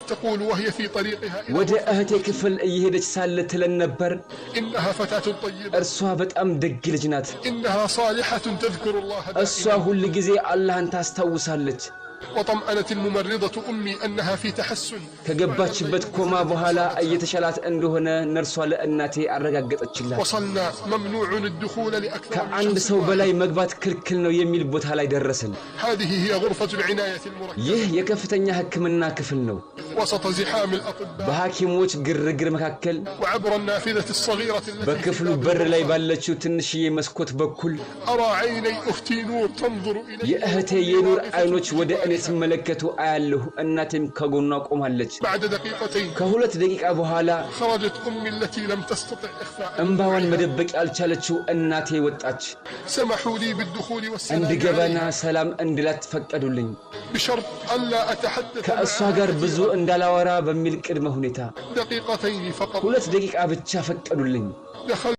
تقول وهي في طريقها إلى ወደ غرفة እህቴ ክፍል እየሄደች ሳለ ትለን ነበር፣ إنها فتاة طيبة፣ እርሷ በጣም ደግ ልጅ ናት። إنها صالحة تذكر الله እሷ دائما። ሁል ጊዜ አላህን ታስታውሳለች። وطمأنت الممرضة أمي أنها في تحسن። ከገባችበት ኮማ በኋላ እየተሻላት እንደሆነ ነርሷ ለእናቴ አረጋገጠችላት። وصلنا ممنوع الدخول لأكثر من ከአንድ شخص ሰው واحد። በላይ መግባት ክልክል ነው የሚል ቦታ ላይ ደረስን። هذه هي غرفة العناية المركزة። ይህ የከፍተኛ ሕክምና ክፍል ነው። وسط زحام الأطباء በሐኪሞች ግርግር መካከል وعبر النافذة الصغيرة التي في በክፍሉ باب በር ላይ الغرفة ባለችው ትንሽዬ መስኮት በኩል أرى عيني أختي نور تنظر إلي የእህቴ وأمي የኑር واقفة አይኖች ወደ እኔ بجوارها። ሲመለከቱ አያለሁ። እናቴም ከጎኗ ቆማለች። بعد دقيقتين ከ2 ደቂቃ በኋላ خرجت أمي التي لم تستطع إخفاء እምባዋን دموعها። መደበቅ ያልቻለችው እናቴ ወጣች። سمحوا لي بالدخول والسلام እንድገባና عليها ሰላም እንድላት ፈቀዱልኝ። بشرط ألا أتحدث ከእሷ معها ጋር ብዙ كثيرا። እንዳላወራ በሚል ቅድመ ሁኔታ دقيقتين فقط። 2 ደቂቃ ብቻ ፈቀዱልኝ። دخلت